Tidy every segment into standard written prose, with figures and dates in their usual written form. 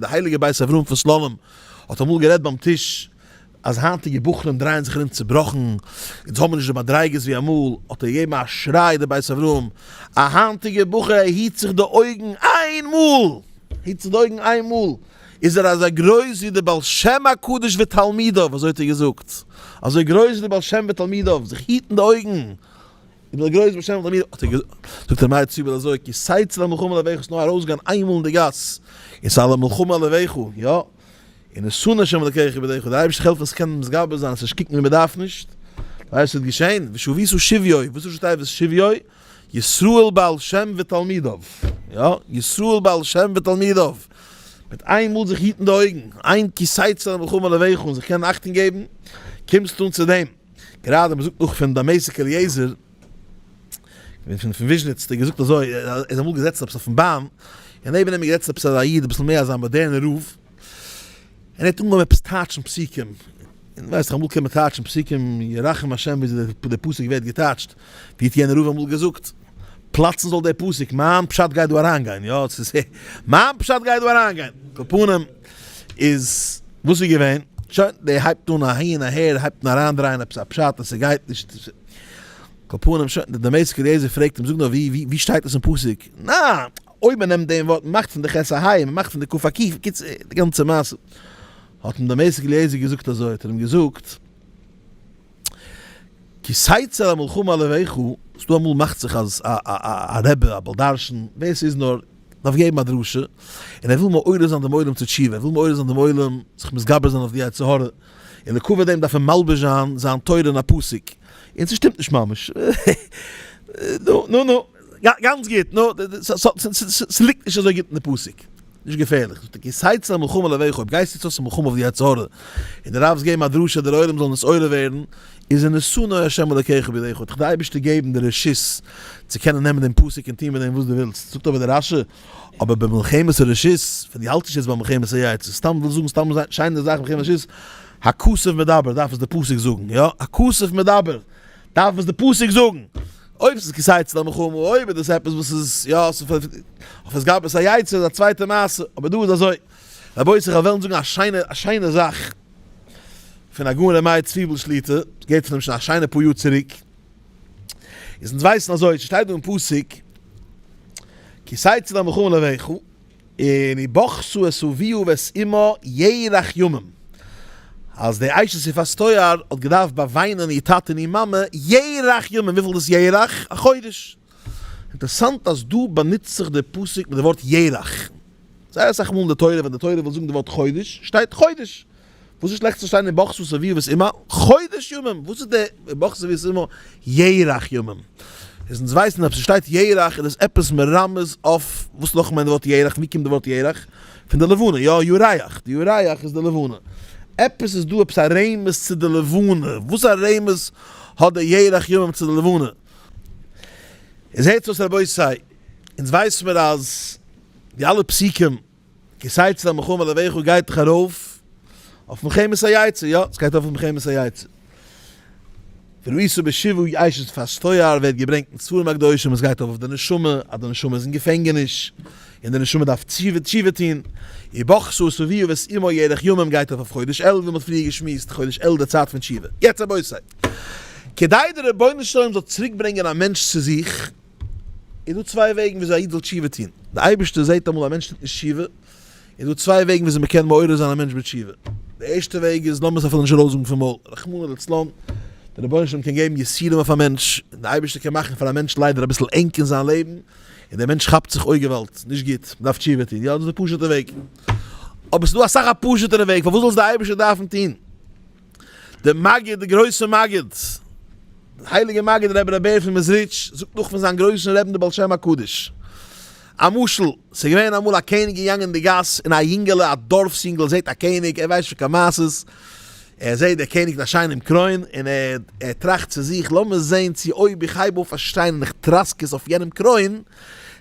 די הייליגע בית אברהם פון סלאנים האט אמאל גערעדט ביים טיש אז היינטיגע בחורים דרייען זיך ארום צובראכן, אונז האבן נישט די מדריגות ווי אמאל, האט ער געגעבן א שריי די בית אברהם, א היינטיגע בחור ער היט זיך די אויגן איין מאל, היט זיך די אויגן איין מאל, איז ער אזוי גרויס ווי די בעל שם הקדוש ותלמידיו, אזוי האט ער געזאגט, אזוי גרויס ווי די בעל שם ותלמידיו, זיך היטן די אויגן. איז דער גרויס בשם תלמיד האט ער געזאגט, זאגט ר' מאיר צוויבל אזוי, כי תצא למלחמה על אויביך נאר ארויסגיין איינמאל אין די גאס, און ס'איז א למלחמה על אויביך, יא, ונתנו השם אלקיך בידך, דער אייבערשטער העלפט אונז קענען מתגבר זיין, עס נישט קוקן ווי מען דארף נישט, ווייסט וואס וועט געשען, ושבית שביו, וואס איז ראשי תיבות שביו? ישראל בעל שם ותלמידיו, יא, ישראל בעל שם ותלמידיו, מיט איין מאל זיך היטן די אויגן, איין כי תצא למלחמה על אויביך און זיך קענען אכטונג געבן, קומסטו אן צו דעם. גראדע מ'זאגט נאך פון דמשק אליעזר, פון פון וויזשניץ, האט ער געזאגט אזוי, ער איז אמאל געזעצן עפעס אויפן באן, און נעבן אים איז געזעצן עפעס א איד אביסל מער אזא מאדערנער רב, און ער האט אנגעהויבן עפעס טייטשן פסוקים, און ווייסט איך אמאל קען מען טייטשן פסוקים, ירחם השם וויאזוי די פסוק ווערט געטייטשט, ווי האט יענער רב אמאל געזאגט, פלאצן זאל דער פסוק, מיין פשט גייט דא אריינגיין, יא, ס'איז מיין פשט גייט דא אריינגיין, כל פנים איז וואס איז געווען, שוין, דער הייבט אן אהין אהער, הייבט אן אריינדרייען עפעס א פשט אז ס'גייט נישט, כל פנים שוין, דער דמשק אליעזר פרעגט אים, זאג נאר ווי ווי שטייט עס אין פסוק, נא, אויב מען נעמט דעם ווארט, מען מאכט פון די ח' א ה', מען מאכט פון די כ' א ק', קיצור, די גאנצע מעשה, האט אים דמשק אליעזר געזאגט אזוי, האט ער אים געזאגט, כי תצא למלחמה על אויביך, ס'דא אמאל מאכט זיך אז א רבי, א בעל דרשן, ווער ס'איז נאר, דארף געבן א דרשה, און ער וויל מעורר זיין דעם עולם צו תשובה, ער וויל מעורר זיין דעם עולם זיך מתגבר זיין אויף די יצר הרע, און לכבוד דעם דארף ער מלבש זיין זיין תורה אין א פסוק, און ס'שטימט נישט ממש, נו נו נו, גאנץ גוט, נו, ס'ליגט נישט אזוי גוט אין די פסוק. נישט געפערליך, זאגט ער, כי תצא למלחמה על אויביך, אויב גייסטו צו צום מלחמה אויף די יצר הרע, און דו דארפסט געבן א דרשה דער עולם זאל נתעורר ווערן, איז ונתנו ה' אלקיך בידך, האט דיך דער אייבערשטער געבן די רשות צו קענען נעמען דעם פסוק און טון מיט דעם וואס דו ווילסט, זאגט אבער דער רש"י, אבער במלחמת הרשות, ווען דו האלטסט נישט יעצט ביי מלחמת היצר, סתם ווילסט זאגן סתם שיינע זאכן מלחמת הרשות, הכתוב מדבר, דארף עס דער פסוק זאגן, יא, הכתוב מדבר, דארף עס דער פסוק זאגן. אויב ס'איז כי תצא למלחמה, אויב איז דאס עפעס וואס איז יא, ס'איז אויף התגברות היצר איז א צווייטע מעשה, אבער דא איז אזוי, רבותי איך וועל וועלן זאגן א שיינע א שיינע זאך פון הגאון ר' מאיר צוויבל שליט"א, געהערט פון אים שוין א שיינע פאר יאר צוריק, איז אונז ווייסן אזוי, ס'שטייט דא אין פסוק, כי תצא למלחמה על אויביך, און ובכתה את אביה ואת אמה ירח ימים, אז די אשת יפת תואר האט געדארפט באוויינען איר טאטע און איר מאמע ירח ימים, וויפיל איז ירח? א חודש. אינטערעסאנט אז דא באנוצט זיך דער פסוק מיט די ווארט ירח. זייער אסאך מאל אין די תורה ווען די תורה וויל זאגן די ווארט חודש שטייט חודש. וואס איז שלעכט צו שטיין ובכתה את אביה ואת אמה חודש ימים? וואס איז די ובכתה את אביה ואת אמה ירח ימים? איז אונז ווייסן אויב ס'שטייט ירח איז עס עפעס מרמז אויף וואס נאך מיינט די ווארט ירח? ווי קומט די ווארט ירח? פון די לבנה, יא ירח, די ירח איז די לבנה. עפעס איז דא עפעס א רמז צו די לבנה, וואס א רמז האט די ירח ימים צו די לבנה? איז הערטס אויס רבותי, אונז ווייסן מיר אז די אלע פסוקים כי תצא למלחמה על אויביך גייט דאך ארויף אויף מלחמת היצר, יא, עס גייט ארויף אויף מלחמת היצר. וראית בשבעה אשת יפת תואר ווערט געברענגט אין ספרים הקדושים, עס גייט ארויף אויף די נשמה, אז די נשמה איז אין געפענגעניש, און די נשמה דארף תשובה טון. ובכתה את אביה ואת אמה ירח ימים גייט ארויף אויף חודש אלול ווי מען האט פריער געשמועסט, חודש אלול די צייט פון תשובה. יעצט רבותי, כדי דער רבונו של עולם זאל צוריק ברענגען א מענטש צו זיך, איז דא צוויי וועגן וויאזוי א איד זאל תשובה טון. דער אייבערשטער זעט אמאל א מענטש טוט נישט תשובה, איז דא צוויי וועגן וויאזוי מען קען מעורר זיין א מענטש בתשובה. די ערשטע וועג איז לאמיר עס אפילו נישט ארויסזאגן פון מויל, רחמנא לצלן, דער רבונו של עולם קען געבן יסורים אויף א מענטש, און דער אייבערשטער קען מאכן פאר א מענטש ליידער אביסל ענג אין זיין לעבן, און דער מענטש כאפט זיך אוי געוואלד, נישט גוט, מען דארף תשובה טון, יא דאס איז די פשוט'ע וועג. אבער ס'איז דא אסאך א פשוט'ערע וועג, פארוואס זאל עס דער אייבערשטער דארפן טון? דער מגיד, דער גרויסער מגיד, דער הייליגער מגיד רבי ר' בער פון מעזריטש, זאגט נאך פון זיין גרויסן רעבן דער בעל שם הקדוש, א משל, ס'איז געווען אמאל א קעניג געגאנגען אין די גאס, און א יונגעלע, א דארפס יונגעל, זעט א קעניג, ער ווייסט נישט קיין מעשות, ער זעט דער קעניג מיט א שיינעם קרוין, און ער ער טראכט צו זיך, לאמיר זען צו אויב איך הייב אויף א שטיין און איך טראסק עס אויף יענעם קרוין,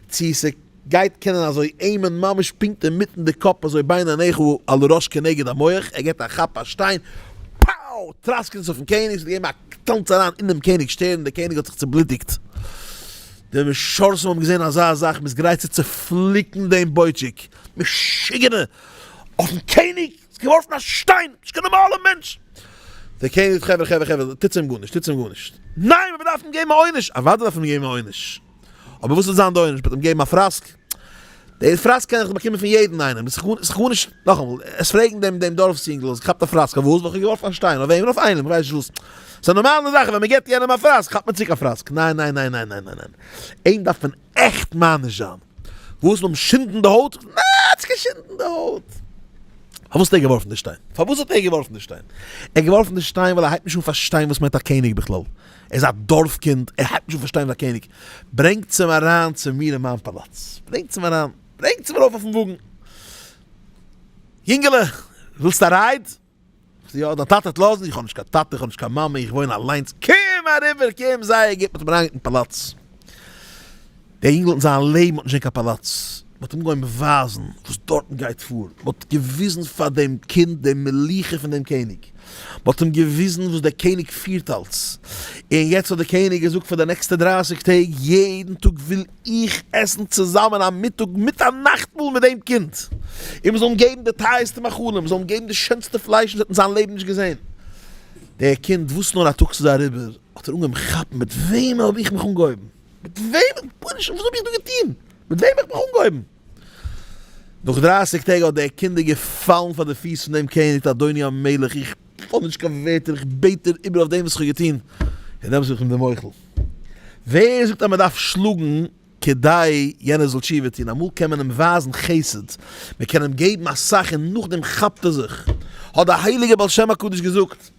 צו ס'. גייט קענען אזוי aim ען ממש פונקט אינמיטן די קאפ אזוי בין עיניך על הראש כנגד המוח, ער געט א כאפ א שטיין, פאו! טראסקעט עס אויפן קעניג, ס'האט געגעבן א טאנץ אריין אינעם קעניג'ס שטערן, דער קעניג האט זיך צובלוטיגט. די משרתים האבן געזען אזא זאך, מ'איז גרייט צו צופליקן דעם בויטשיק, משוגענע! אויפן קעניג, האסט געווארפן א שטיין, נישט קיין נארמאלע מענטש. דער קעניג זאגט חברה חברה חברה, טוטס אים גארנישט, טוטס אים גארנישט. ניין, מען דארף אים געבן א עונש, אוודאי דארף מען אים געבן א עונש. אבער וואס וועט זיין די עונש? מען וועט אים געבן א פראסק? די פראסק קען איך באקומען פון יעדן איינעם, עס איז גארנישט, נאכאמאל, עס פרעגן דעם דעם דארפס יונגל, האסט געכאפט א פראסק, פארוואס? ווייל איך האב געווארפן א שטיין, אויף וועמען? אויף איינעם, איך ווייס נישט וואס. ס'איז א נארמאלע זאך, ווען מען געבט יענעם א פראסק, כאפט מען צוריק א פראסק. ניין ניין ניין ניין ניין ניין ניין, אים דארף מען עכט מעניש זיין. וואס? מ'האט אים שינדן די הויט? ניין, האט נישט געשינדן די הויט. פארוואס האט ער געווארפן די שטיין? פארוואס האט ער געווארפן די שטיין? ער האט געווארפן די שטיין ווייל ער הייבט נישט אן פארשטיין וואס מיינט א קעניג בכלל. ער איז א דארף קינד, ער הייבט נישט אן פארשטיין וואס א קעניג. ברענגטס אים אריין צו מיר אין מיין פאלאץ. ברענגטס אים אריין. ברענגטס אים ארויף אויפן וואגן. יונגעלע, ווילסט א ride? יא, דיין טאטע וועט לאזן? איך האב נישט קיין טאטע, איך האב נישט קיין מאמע, איך וואוין אליינס. קום אריבער, קום, זייער גוט, מען האט אים אריינגעברענגט אין פאלאץ. דער אינגל האט אין זיין לעבן האט נישט געזען קיין פאלאץ. מען האט אים אנגעהויבן ווייזן וואס דארטן גייט פאר. מען האט געוויזן פאר דעם קינד די מלוכה פון דעם קעניג. מען האט אים געוויזן וואס דער קעניג פירט אלץ. און יעצט האט דער קעניג געזאגט פאר די נעקסטע דרייסיג טעג, יעדן טאג וויל איך עסן צוזאמען א מיטאג מיט א נאכטמאל מיט דעם קינד, און מ'זאל אים געבן די טייערסטע מאכלים, מ'זאל אים געבן די שענסטע פלייש וואס ער האט אין זיין לעבן נישט געזען. דער קינד, וואס נאר א טאג ס'איז אריבער, האט ער אנגעהויבן כאפן, מיט וועם האב איך מיך אנגעהויבן? מיט וועם? רבונו של עולם, וואס האב איך דא געטון? מיט וועם האב איך מיך אנגעהויבן? נאך דרייסיג טעג האט דער קינד געפאלן פאר די פיס פון דעם קעניג, אדוני המלך, איך האב נישט קיין ווערטער, איך בעט דיר איבער אויף דעם וואס איך האב געטון, און דעמאלטס בין איך אים דיר מוחל. ווער זאגט אז מען דארף שלאגן כדי יענער זאל תשובה טון? אמאל קען מען אים ווייזן חסד, מען קען אים געבן אסאך און נאכדעם כאפט ער זיך. האט דער הייליגער בעל שם הקדוש געזאגט,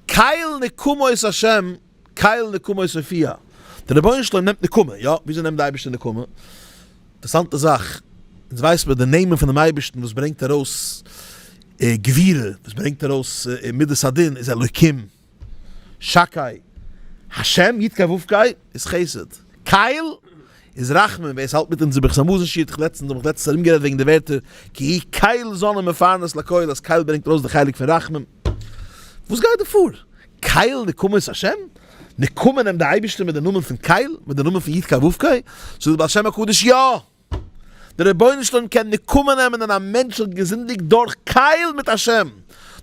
קל נקמות השם קל נקמות הופיע, דער רבונו של עולם נעמט נקמה, יא, וויאזוי נעמט דער אייבערשטער נקמה? אינטערעסאנטע זאך, אונז ווייסט מיר די נעמען פונעם אייבערשטן וואס ברענגט ארויס גבורה, וואס ברענגט ארויס מידת הדין איז אלוקים. שקי, השם, יוד קיי וואו קיי, איז חסד. קל, איז רחמים, ווער עס האלט מיט אונזער ברכת המזון שיעור, איך לעצטנס האב איך לעצטנס ארומגערעדט וועגן די ווערטער כי הוא קל זן ומפרנס לכל, אז קל ברענגט ארויס די חלק פון רחמים. וואס גייט דא פאר? קל נקמות השם? נקמה נעמט די אייבערשטער מיט די נאמען פון קל? מיט די נאמען פון יוד קיי וואו קיי? זאגט דער בעל שם הקדוש יא! דער רבונו של עולם קען נקמה נעמען אין א מענטש האט געזינדיגט דורך קל מיט השם,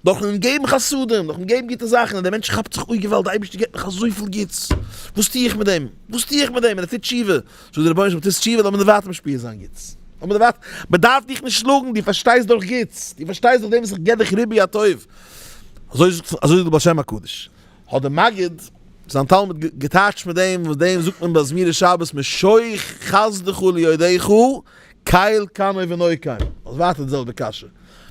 דורכן אים געבן חסדים, דורכן געבן גוטע זאכן, און דער מענטש כאפט זיך, אוי געוואלד, דער אייבערשטער געבט מיך אזויפיל גוטס, וואס טו איך מיט דעם? וואס טו איך מיט דעם? און ער טוט תשובה, זאגט דער רבונו של עולם, טוסט תשובה, לאמיר דיר ווייטער משפיע זיין גוטס, לאמיר דיר ווייטער, מען דארף דיך נישט שלאגן, דו פארשטייסט דורך גוטס, דו פארשטייסט דורך דעם וואס איך געב דיך ריבוי הטוב, אזוי זאגט אזוי זאגט דער בעל שם הקדוש. האט דער מגיד, זיין תלמיד, געטייטשט מיט דעם וואס דעם זאגט מען ביי זמירות שבת משוך חסדך ליודעיך קל קנא ונוקם, אז ווייטער די זעלבע קשיא,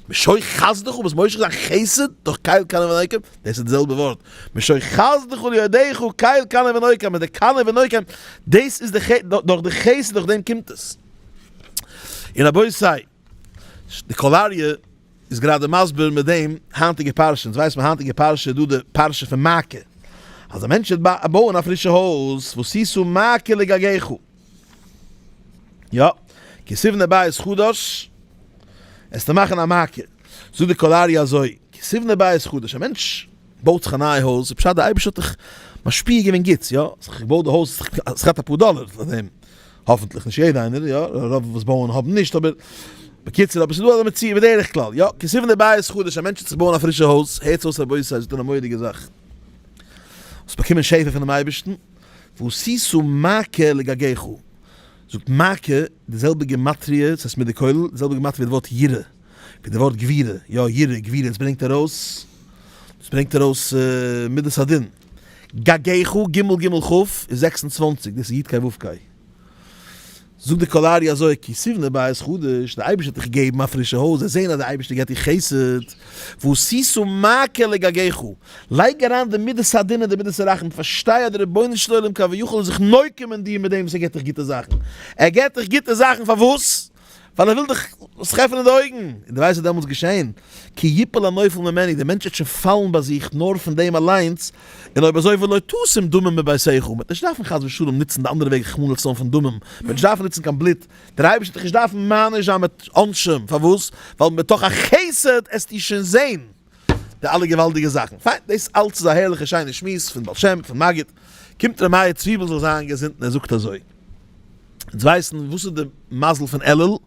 משוך חסדך וואס מושך זיין חסד דורך קל קנא ונוקם, דאס איז די זעלבע ווארט, משוך חסדך ליודעיך קל קנא ונוקם, אז די קנא ונוקם דאס איז די דורך די חסד דורך דעם קומט עס. און רבותי. די קול אריה איז גראדע מסביר מיט דעם היינטיגע פרשה, אונז ווייסט מען היינטיגע פרשה איז דא די פרשה פון מעקה, אז א מענטש וועט בויען א פרישע הויז, ועשית מעקה לגגך, יא, כי תבנה בית חדש, עסטו מאכן א מעקה, זאגט די קול אריה אזוי, כי תבנה בית חדש, א מענטש בויט זיך א נייע הויז, איז פשט די אייבערשטער האט דיך משפיע געווען גוטס, יא, האסט זיך געבויט די הויז, האסט געהאט אפאר דאלער פאר דעם, האפענטליך נישט יעדע איינער, יא, רוב וואס בויען האבן נישט, אבער בקיצור, אבער ס'איז דא אזא מציאות בדרך כלל, יא, כי תבנה בית חדש, א מענטש וועט זיך בויען א פרישע הויז, הערטס אויס רבותי, זאגט ער א מורא'דיגע זאך, האסט באקומען שפע פונעם אייבערשטן, ועשית מעקה לגגך, זאגט מעקה, די זעלבע גימטריא, ס'הייסט מיט די כולל, די זעלבע גימטריא ווי די ווארט יראה. ווי די ווארט גבורה, יא יראה, גבורה, עס ברענגט ארויס, עס ברענגט ארויס מידת הדין. גגך, ג ג כ, איז 26, דאס איז י' קיי ו' קיי. זאגט די קול אריה אזוי, כי תבנה בית חדש, דער אייבערשטער האט דיך געגעבן א פרישע הויז, זיי זעען אז דער אייבערשטער געבט דיר חסד, ועשית מעקה לגגך, לייג אריין די מידת הדין און די מידת הרחמים, פארשטיי אז דער רבונו של עולם כביכול איז זיך נוקם אין דיר מיט דעם וואס ער געבט דיך גוטע זאכן. ער געבט דיך גוטע זאכן פארוואס? ווייל ער וויל דיך זיך עפענען די אויגן, און דו ווייסט וואס דעמאלטס געשען, כי יפול הנופל ממנו, דער מענטש וועט שוין פאלן ביי זיך נאר פון דעם אליינס, און אויב אזוי ולא תשים דמים בביתך, מען וועט נישט דארפן חס ושלום נוצן די אנדערע וועג רחמנא לצלן פון דמים, מען וועט נישט דארפן נוצן קיין בלוט, דער אייבערשטער וועט דיך נישט דארפן מעניש זיין מיט עונשים, פארוואס? ווייל מתוך החסד עסטו שוין זען די אלע געוואלדיגע זאכן. פיין, דאס אלץ איז א הערליכע שיינע שמועס פון בעל שם, פון מגיד. קומט ר' מאיר צוויבל זאל זיין געזונט און ער זאגט אזוי. אונז ווייסן וואס איז די מזל פון אלול?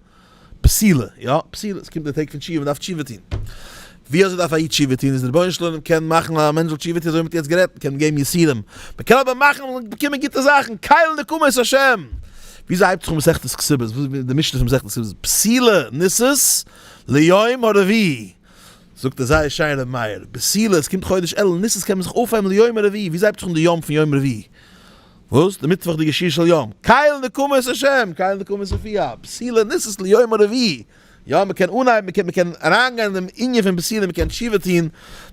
בתולה, יא, בתולה, עס קומט די טעג פון תשובה, מען דארף תשובה טון. ווי אזוי דארף א איד תשובה טון? איז דער רבונו של עולם קען מאכן א מענטש זאל תשובה טון, אזוי ווי מען האט יעצט גערעדט, מען קען געבן יסורים, מען קען אבער מאכן מען זאל באקומען גוטע זאכן, קל נקמות השם. ווי אזוי הייבט זיך אן מסכת כתובות? וואס איז די משנה פון מסכת כתובות? בתולה נישאת ליום הרביעי. זאגט ער זייער שיין ר' מאיר, בתולה, עס קומט חודש אלול, נישאת קען מען זיך אויפהייבן ליום הרביעי, ווי אזוי הייבט זיך אן די יום פון יום רביעי? וואס? די מיטוואכדיגע שיר של יום, קל נקמות השם, קל נקמות הופיע, בתולה נישאת ליום הרביעי, יא מען קען אנהייבן, מען קען מען קען אריינגיין אין דעם ענין פון בתולה, מען קען תשובה טון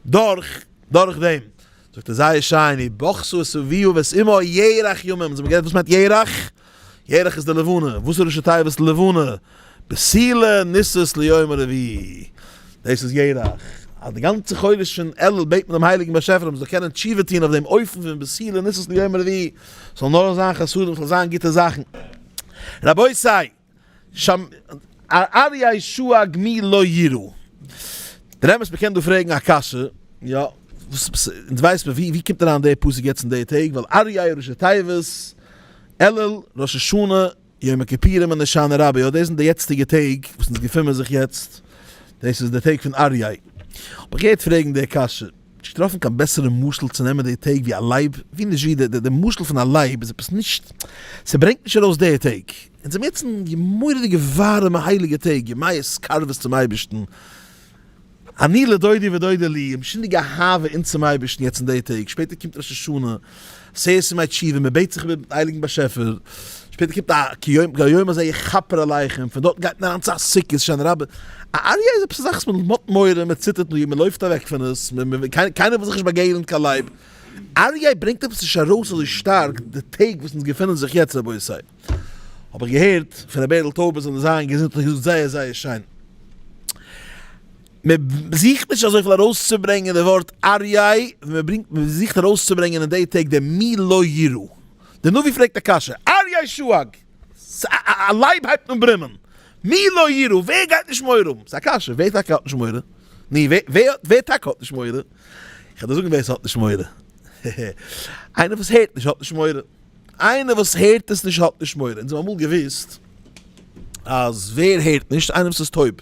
דורך דורך דעם. זאגט ער זייער שיין, ובכתה את אביה ואת אמה ירח ימים, אונז האבן גערעדט וואס מיינט ירח? ירח איז די לבנה, וואס איז ראשי תיבות לבנה? בתולה נישאת ליום הרביעי, דאס איז ירח, אז די גאנצע חודש פון אלול בעט מען דעם הייליגן באשעפער אז מען זאל קענען תשובה טון אויף דעם אופן פון בתולה נישאת ליום הרביעי, ס'זאל נאר זיין חסדים, ס'זאל זיין גוטע זאכן. רבותי! שם אריה שאג מי לא יירא. דער אמת מ'קען דא פרעגן א קשיא, יא, וואס אונז ווייסט מען ווי ווי קומט אריין דער פסוק יעצט אין די טעג, ווייל אריה ראשי תיבות, אלול, ראש השנה, יום הכיפורים און הושענא רבה, יא דאס זענען די יעצטיגע טעג וואס אונז געפינען זיך יעצט, דאס איז די טעג פון אריה. האב איך געהערט פרעגן די קשיא. נישט געטראפן קיין בעסערע משל צו נעמען די טעג ווי א לייב, ווי נישט ווי, די משל פון א לייב איז עפעס נישט, ס'ברענגט נישט ארויס די טעג, אונז זעמיר יעצט אין די מורא'דיגע ווארעמע הייליגע טעג, ימי התקרבות צום אייבערשטן, אני לדודי ודודי לי, משונה'דיגע אהבה אונז צום אייבערשטן יעצט אין די טעג, שפעטער קומט ראש השנה, עשרת ימי תשובה, מען בעט זיך איבער מיטן הייליגן באשעפער, שפעטער קומט א כיום הזה יכפר עליכם, פון דארט גייט מען אריין צו א סוכה, הושענא רבה, א אריה איז עפעס א זאך וואס מען האט מורא, מען ציטערט, מען לויפט אוועק פון עס, קיינער וויל זיך נישט באגעגענען מיט קיין לייב, אריה ברענגט עפעס נישט ארויס אזוי שטארק די טעג וואס אונז געפינען זיך יעצט רבותי, האב איך געהערט פון ר' בערל טויבער זאל זיין געזונט האט ער געזאגט זייער זייער שיין. מען זוכט נישט אזויפיל ארויסצוברענגען די ווארט אריה, ווי מען ברענגט, מען זוכט ארויסצוברענגען אין די טעג די מי לא יירא. דער נביא פרעגט א קשיא, אריה שאג, א לייב הייבט אן ברומען, מי לא יירא, ווער גייט נישט מורא האבן? ס'איז א קשיא, ווער טאקע האט נישט מורא? נו, ווער טאקע האט נישט מורא? איך וועל דיר זאגן ווער עס האט נישט מורא. איינער וואס הערט נישט האט נישט מורא. איינער וואס הערט עס נישט האט נישט מורא. אונז האבן אמאל געוואוסט אז ווער הערט נישט? איינער וואס איז טויב.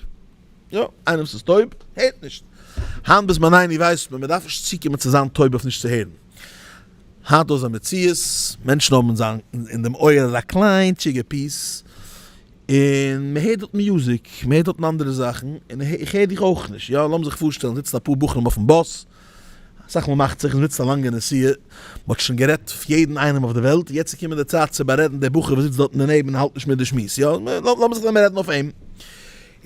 יא, איינער וואס איז טויב, הערט נישט. היינט בזמנינו ווייסט מען, מען דארף נישט צוקומען צו זיין טויב אויף נישט צו הערן. היינט דא איז א מציאות, מענטשן האבן זיין אין דעם אויער אזא קליינטשיגע piece, און מען הערט דארט music, מען הערט דארטן אנדערע זאכן, און איך הער דיך אויך נישט. יא, לאמיר זיך פארשטעלן, זיצן אפאר בחורים אויפן באס, אסאך מאל מאכט זיך, מ'זיצט א לאנגע נסיעה, מ'האט שוין גערעדט אויף יעדן איינעם אויף די וועלט, יעצט איז געקומען די צייט צו בארעדן דער בחור וואס זיצט דארטן דערנעבן און האלט נישט מיט די שמועס, יא, לאמיר זיך נעמען רעדן אויף אים.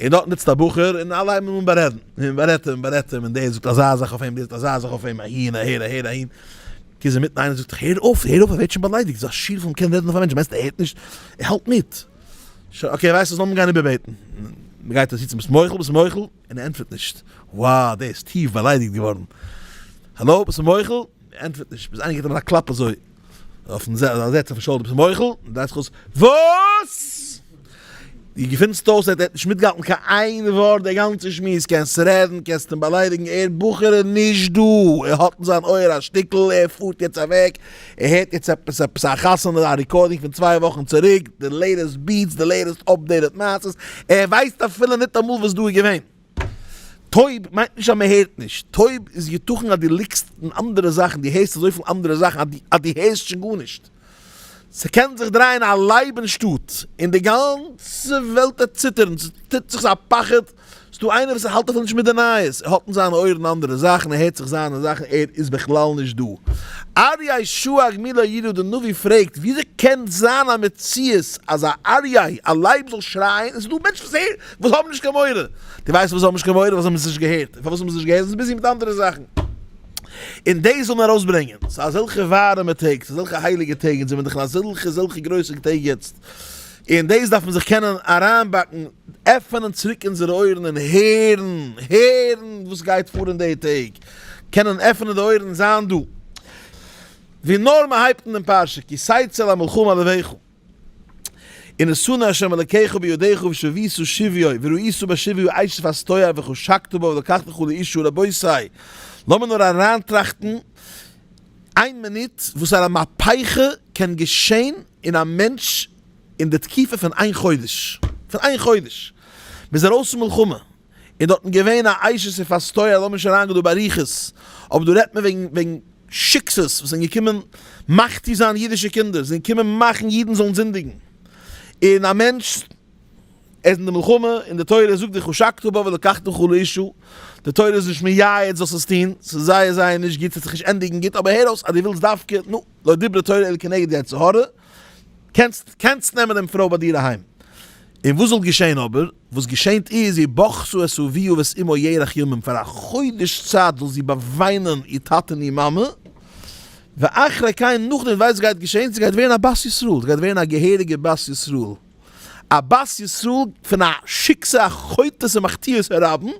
און דארטן זיצט א בחור און אלע הייבן אן בארעדן, און מ'בארעדט אים, מ'בארעדט אים, און דער זאגט אזא זאך אויף אים, דער זאגט אזא זאך אויף אים, אהין, אהער, אהער, אהין. קיז אינמיטן איינער זאגט, הער אויף, הער אויף, ער ווערט שוין באליידיגט, ס'איז א שיעור פון מ'קען רעדן אויף א מענטש, מיינסט ער הערט נישט? ער האלט מיט. שוין, okay, ווייסט וואס, לאמיר גיין איבערבעטן. מ'גייט אזוי צום ביסט מוחל, ביסט מוחל? און ער ענטפערט נישט. wow, דער איז טיף באליידיגט געווארן. האלא, ביסט מוחל? ער ענטפערט נישט. ביז איינער גיבט אים אזא קלאפ אזוי אויפן א זעץ אויפן shoulder, ביסט מוחל? און דרייט זיך אויס, וואס? דו געפינסט אויס ער האט נישט מיטגעהאלטן קיין איין ווארט די גאנצע שמועס, קענסט רעדן, קענסט אים באליידיגן, ער בחור איז נישט דא, ער האט אין זיין אויער א שטיקל, ער פארט יעצט אוועק, ער הערט יעצט עפעס עפעס א חתונה א recording פון צוויי וואכן צוריק, די latest beats, די latest updated מעשות, ער ווייסט אפילו ניטאמאל וואס דא איז געווען. טויב מיינט נישט אז מען הערט נישט, טויב איז יתכן אז דו ליגסט אין אנדערע זאכן, דו הערסט אזויפיל אנדערע זאכן אז דו הערסט שוין גארנישט. ס'קען זיך דרייען א לייב אין שטאט און די גאנצע וועלט וועט ציטערן, ס'טוט זיך אזא פחד, ס'דא איינער וואס האלט אפילו נישט מיט די נייעס, ער האט אין זיינע אויערן אנדערע זאכן, ער הערט זיך זיינע זאכן, ער איז בכלל נישט דא. אריה שאג מי לא יירא, די נביא פרעגט, וויאזוי קען זיין א מציאות אז א אריה, א לייב זאל שרייען, און ס'דא מענטשן וואס הערן, וואס האבן נישט קיין מורא? דו ווייסט פארוואס זיי האבן נישט קיין מורא? ווייל זיי האבן עס נישט געהערט. און פארוואס האבן זיי עס נישט געהערט? זיי זענען busy מיט אנדערע זאכן. און דאס זאל מען ארויסברענגען. ס'איז אזעלכע ווארעמע טעג, ס'איז אזעלכע הייליגע טעג, אונז זעמיר דאך אין אזעלכע אזעלכע גרויסע טעג יעצט. און דאס דארף מען זיך קענען אריינבאקן, עפענען צוריק אונזערע אויערן און הערן, הערן וואס גייט פאר אין די טעג, קענען עפענען די אויערן און זיין דא. ווי נאר מען הייבט אן דעם פרשה, כי תצא למלחמה על אויביך, ונתנו ה' אלקיך בידך ושבית שביו, וראית בשביה אשת בת תואר וחשקת בה ולקחת לך לאשה, רבותי, לאמיר נאר אריינטראכטן איין מינוט וואסארא מהפכה קען געשען אין א מענטש אין די תקופה פון איין חודש, פון איין חודש. מ'איז ארויס פון מלחמה, און דארטן געווען א אשת יפת תואר, לאמיר נישט אריינגיין דא באריכות, אבער דא רעדט מען וועגן וועגן שיקסעס וואס זענען געקומען מחטיא זיין אידישע קינדער, זענען געקומען מאכן אידן זאלן זינדיגן, און א מענטש ער איז אין די מלחמה, און די תורה זאגט דיך ושקת בה ולקחת לך לאשה, די תורה איז נישט מייעץ זאלסט עס טון, ס'איז זייער זייער נישט גוט, ס'וועט זיך נישט ענדיגן גוט, אבער הער אויס אז דו ווילסט דווקא, נו, לא דיברה תורה אלא כנגד יצר הרע, קענסט קענסט נעמען דעם פרוי ביי דיר אהיים. און וואס זאל געשען אבער? וואס געשענט איז, ובכתה את אביה ואת אמה ירח ימים, פאר א חודש צייט זאל זי באוויינען איר טאטע און איר מאמע, ואחרי כן, נאכדעם, ווייסט וואס גייט געשען? זי גייט ווערן א בת ישראל, זי גייט ווערן א געהעריגע בת ישראל. א בת ישראל פון א שיקסע א חוטאת ומחטיאת הרבים,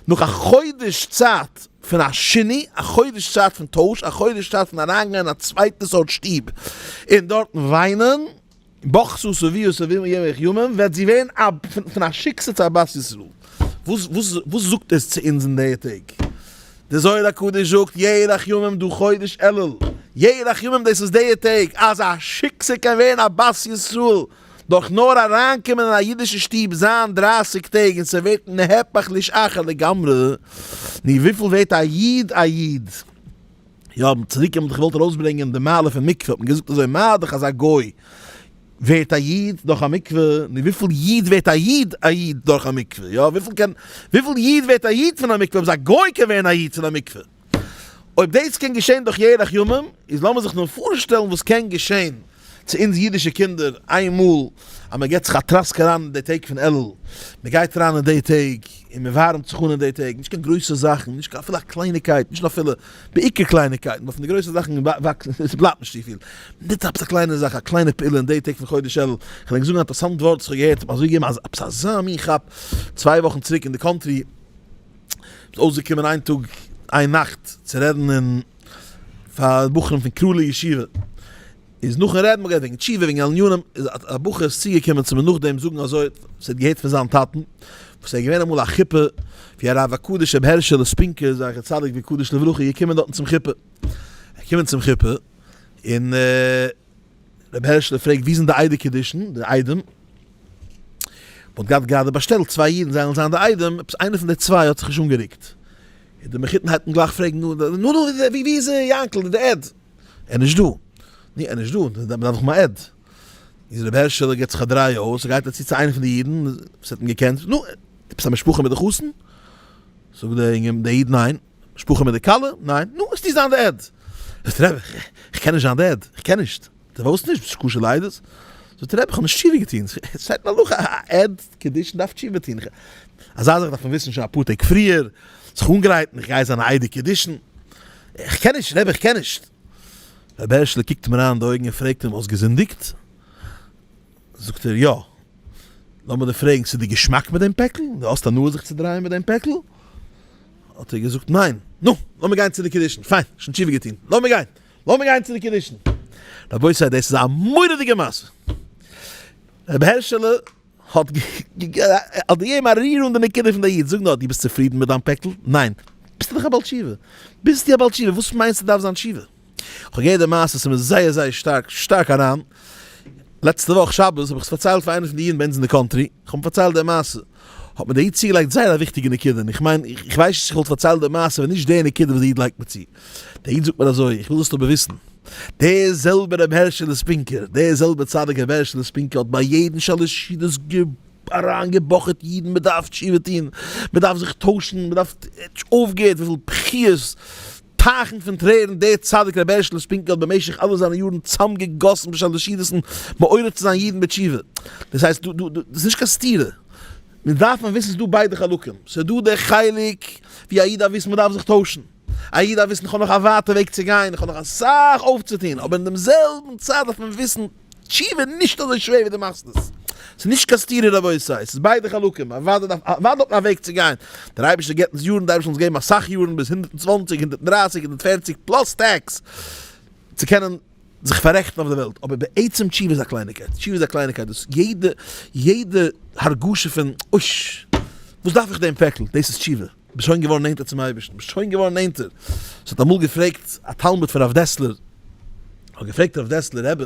נאך א חודש צייט פון א שינוי, א חודש צייט פון טויש, א חודש צייט פון אריינגיין אין א צווייטע סארט שטוב און דארטן וויינען, בכתה את אביה ואת אמה ירח ימים, וועט זי ווערן א פון א שיקסע צו א בת ישראל. וואס וואס וואס זאגט עס צו אונז אין די טעג? די זוהר הקדוש זאגט ירח ימים דא חודש אלול, ירח ימים דאס איז די טעג אז א שיקסע קען ווערן א בת ישראל דורך נאר אריינקומען אין א אידישע שטוב זיין דרייסיג טעג און ס'ווערט נהפך לאיש אחר לגמרי, נו וויפיל ווערט א איד א איד? יא, צדיקים האבן דאך געוואלט ארויסברענגען די מעלה פון מקווה האט מען געזאגט אזוי מה דאך אז א גוי ווערט א איד דורך א מקווה, נו וויפיל איד ווערט א איד א איד דורך א מקווה, יא וויפיל קען וויפיל איד ווערט א איד פון א מקווה אויב א גוי קען ווערן א איד פון א מקווה, אויב דאס קען געשען דורך ירח ימים, איז לאמיר זיך נאר פארשטעלן וואס קען געשען צו אונז אידישע קינדער איינמאל אז מען געבט זיך א טראסק אריין אין די טעג פון אלול, מען גייט אריין אין די טעג און מען ווארעמט זיך אן אין די טעג, נישט קיין גרויסע זאכן, נישט קיין אפילו א קלייניגקייט, נישט אפילו, בעיקר קלייניגקייטן, ווייל פון די גרויסע זאכן וואקסן, עס בלייבט נישט צופיל, מען טוט עפעס א קליינע זאך, א קליינע פעולה אין די טעג פון חודש אלול, כ'וועל ענק זאגן א אינטערעסאנט ווארט וואס כ'האב געהערט, ס'האט מיר אזוי געגעבן עפעס אזא מין כאפ, צוויי וואכן צוריק אין די קאנטרי, איז אויסגעקומען איין טאג איין נאכט צו רעדן אין פאר בחורים פון קראלי ישיבה, איז נאכן רעדן, מ'האט גערעדט וועגן תשובה וועגן ענינים, איז א בחור איז צוגעקומען צו מיר נאכדעם זאגן אזוי, וואס ער האט געהערט פון זיין טאטן, וואס ער איז געווען אמאל א חופה ווי הרב הקדוש רבי הערשעלע ספינקער זכר צדיק וקדוש לברכה איז געקומען דארטן צום חופה, ער איז געקומען צום חופה און רבי הערשעלע פרעגט ווי זענען די עדי קידושין, די עדים, מ'האט געהאט גראדע באשטעלט צוויי אידן זיי זאלן זיין די עדים, עפעס איינער פון די צוויי האט זיך נישט אנגערוקט, און די מחותן הייבט אן גלייך פרעגן נו נו נו ווי איז יענקל די עד? ער איז נישט דא. נו, ער איז נישט דא, מען דארף דאך א עד. איז רבי הערשעלע גיבט זיך א דריי אויס, גייט ער צו צו איינעם פון די אידן וואס האט אים געקענט, נו, עפעס א משפחה מיט די חתן? זאגט דער אינגער, דער איד, ניין. משפחה מיט די כלה? ניין. נו, וועסטו זיין די עד. זאגט רבי, איך קען נישט זיין די עד, איך קען נישט. דו ווילסט נישט? ביסט כשר לעדות? זאגט רבי, איך האב נישט תשובה געטון. עס שטייט אין הלכה, א עד קידושין דארף תשובה טון. אזא זאך דארף מען וויסן שוין אפאר טעג פריער, זיך אנגרייטן, איך גיי זיין א עדי קידושין. איך קען נישט, רבי, איך קען נישט. רבי הערשלע קוקט אים אריין אין די אויגן און פרעגט אים, האסט געזינדיגט? זאגט ער, יא. לאמיר דיר פרעגן, ס'איז דיר געשמאק מיט דעם פעקל? דו האסט הנאה זיך צו דרייען מיט דעם פעקל? האט ער געזאגט, ניין. נו, לאמיר גיין צו די קידושין. פיין, שוין תשובה געטון. לאמיר גיין. לאמיר גיין צו די קידושין. רבותי, דאס איז א מורא'דיגע מעשה. רבי הערשעלע האט געגעבן א ריר אן די נקודה פון די איד, זאג נאר, דו ביסט צופרידן מיט דיין פעקל? ניין. ביסטו דאך א בעל תשובה. ביסטו א בעל תשובה, וואס מיינסטו דארף זיין תשובה? כ'האב געהערט די מעשה, ס'איז מיר זייער זייער שטארק שטארק אריין. לעצטע וואך שבת האב איך עס פארציילט פאר איינער פון די אידן ביי אונז אין די קאנטרי, כ'האב אים פארציילט די מעשה, האט מיר דער איד צוגעלייגט זייער א וויכטיגע נקודה, און איך מיין, איך ווייס נישט צו איך וואלט פארציילט די מעשה ווען נישט די נקודה וואס דער איד לייגט מיר צו. דער איד זאגט מיר אזוי, איך וויל זאלסט אבער וויסן, דער זעלבער רבי הערשעלע ספינקער, דער זעלבער צדיק רבי הערשעלע ספינקער האט ביי יעדן שלש סעודות אריינגעבאכעט אידן, מען דארף תשובה טון, מען דארף זיך טוישן, מען דארף, אויפגעהערט וויפיל בכיות, טייכן פון טרערן דער צדיק רבי הערשלע ספינקא האט במשך אלע זיינע יארן צאמגעגאסן בשלש סעודות'ן מעורר צו זיין אידן בתשובה. דאס הייסט דא דא דאס איז נישט קיין סתירה. מיר דארפן וויסן ס'איז דא ביידע חלקים. ס'איז דא דער חלק ווי א איד דארף וויסן מ'דארף זיך טוישן. א איד דארף וויסן איך האב נאך א ווייטע וועג צו גיין, איך האב נאך אסאך אויפצוטון. אבער אין דעם זעלבן צייט דארף מען וויסן תשובה איז נישט אזוי שווער ווי דו מאכסט עס. ס'איז נישט קיין סתירה רבותי, ס'איז ביידע חלקים, אוודאי דארף, אוודאי האט מען א וועג צו גיין, דער אייבערשטער געבט אונז יארן, דער אייבערשטער זאל אונז געבן אסאך יארן ביז 120, 130, 140 plus tax, צו קענען זיך פאררעכטן אויף די וועלט, אבער בעצם תשובה איז א קלייניקייט, תשובה איז א קלייניקייט, דאס יעדע, יעדע הרגשה פון אויש, וואס דארף איך דעם פעקל, דאס איז תשובה. ביסט שוין געווארן נענטער צום אייבערשטן, ביסט שוין געווארן נענטער. ס'האט אמאל געפרעגט א תלמיד פון רב דעסלער, האט געפרעגט רב דעסלער, רבי,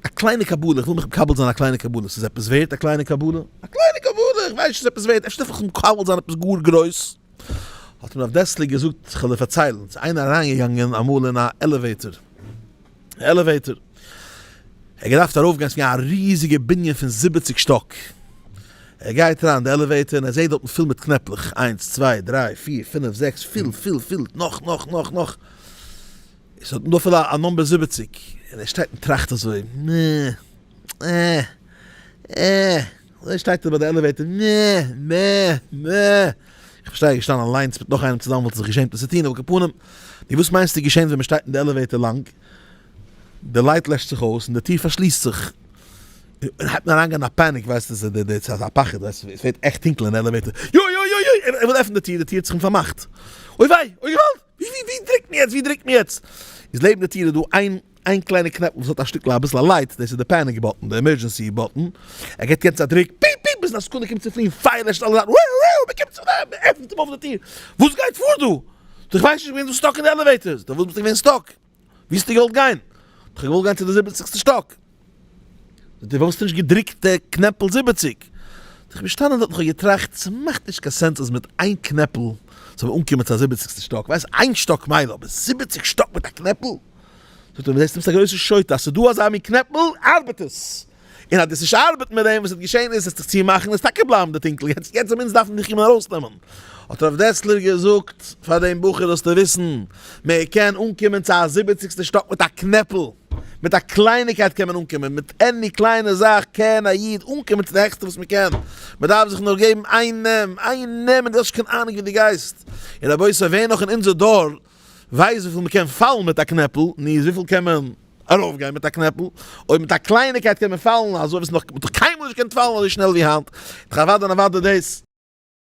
א קליינע קבלה, איך וויל מיך מקבל זיין א קליינע קבלה, ס'איז עפעס ווערט א קליינע קבלה? א קליינע קבלה, איך ווייס. ווייס נישט צו עפעס ווערט, אפשר דארף איך מקבל זיין עפעס גאר גרויס. האט אים רב דעסלער געזאגט, איך וועל דיר פארציילן, ס'איז איינער אריינגעגאנגען אמאל אין א elevator, elevator, ער האט געדארפט ארויפגיין, ס'איז געווען א ריזיגע בנין פון זיבעציג שטאק, ער גייט אריין אין די elevator און ער זעט דארטן פול מיט קנעפלעך, איינס, צוויי, דריי, פיר, פינף, זעקס, פול, פול, פול, נאך, נאך, נאך, נאך, עס האט נאר אפילו א number זיבעציג, און ער שטייט און טראכט אזוי, נע, אה, אה, אזוי שטייט ער ביי די elevator, נע, נע, נע, איך פארשטיי ער איז געשטאנען אליינס מיט נאך איינעם צוזאמען וואלט ער זיך געשעמט עס צו טון, אבער על כל פנים, נו וואס מיינסטו געשענט ווען מען שטייט אין די elevator לאנג, די light לעשט זיך אויס און די טיר פארשליסט זיך, און הייבט מען אריינגיין אין א panic, ווייסטו, ס'איז א פחד, ווייסטו, עס ווערט עכט טונקל אין די elevator, יוי יוי יוי יוי, ער וויל עפענען די טיר, די טיר האט זיך אים פארמאכט, אוי וויי, אוי געוואלד! ווי ווי ווי דריקט מען יעצט ווי דריקט מען יעצט? איז לעבן די טיר איז דא איין איין קליינע קנעפל וואס האט א שטיקל אביסל א light דאס איז די panic button די emergency button ער געבט יעצט א דריק פיפ פיפ ביז אין א סעקונדע קומט צו פליען פייער לעשט אלע זייטן וואו וואו מען קומט צו מען עפנט אים אויף די טיר וואס גייט פאר דא? זאגט איך ווייס נישט איך בין דא stuck אין די elevator זאגט ער וואס ביסטו געווען stuck? ווי האסטו געוואלט גיין? איך האב געוואלט גיין צו די זיבעציגסטע שטאק. זאגט ער, פארוואס האסטו נישט געדריקט די קנעפל זיבעציג? זאגט איך בין געשטאנען דארט און איך האב געטראכט, ס'מאכט נישט קיין sense אז מיט איין קנעפל זאל מען אנקומען צו א זיבעציגסטע שטאק, ווייסט איין שטאק מילא, אבער זיבעציג שטאק מיט א קנעפל? זאגט ער, זעסט דו ביסט א גרויסע שוטה, אז ס'דא אזא מין קנעפל ארבעט עס, און אז דו וועסט נישט ארבעטן מיט דעם וואס וועט געשען איז, וועסט דיך צומאכן, וועסט טאקע בלייבן די טונקל, יעצט יעצט ווען אונז דארפן דיך קומען ארויסנעמען. האט הרב דעסלער געזאגט פאר דעם בחור זאלסטו וויסן, מען קען אנקומען צו א זיבעציגסטע שטאק מיט א קנעפל, מיט א קלייניקייט קען מען אנקומען, מיט any קליינע זאך קען א איד אנקומען צו די העכסטע וואס מען קען, מען דארף זיך נאר געבן איין נעם, איין נעם און דו האסט נישט קיין אהנונג ווי דו גייסט. און רבותי ווער נאך אין אונזער דור ווייסט וויפיל מען קען פאלן מיט א קנעפל, נו איז וויפיל קען מען ארויפגיין מיט א קנעפל, אויב מיט א קלייניקייט קען מען פאלן אזוי וואס נאך, מען האט דאך קיינמאל נישט געקענט פאלן אזוי שנעל ווי היינט, איז דאך אוודאי און אוודאי דאס.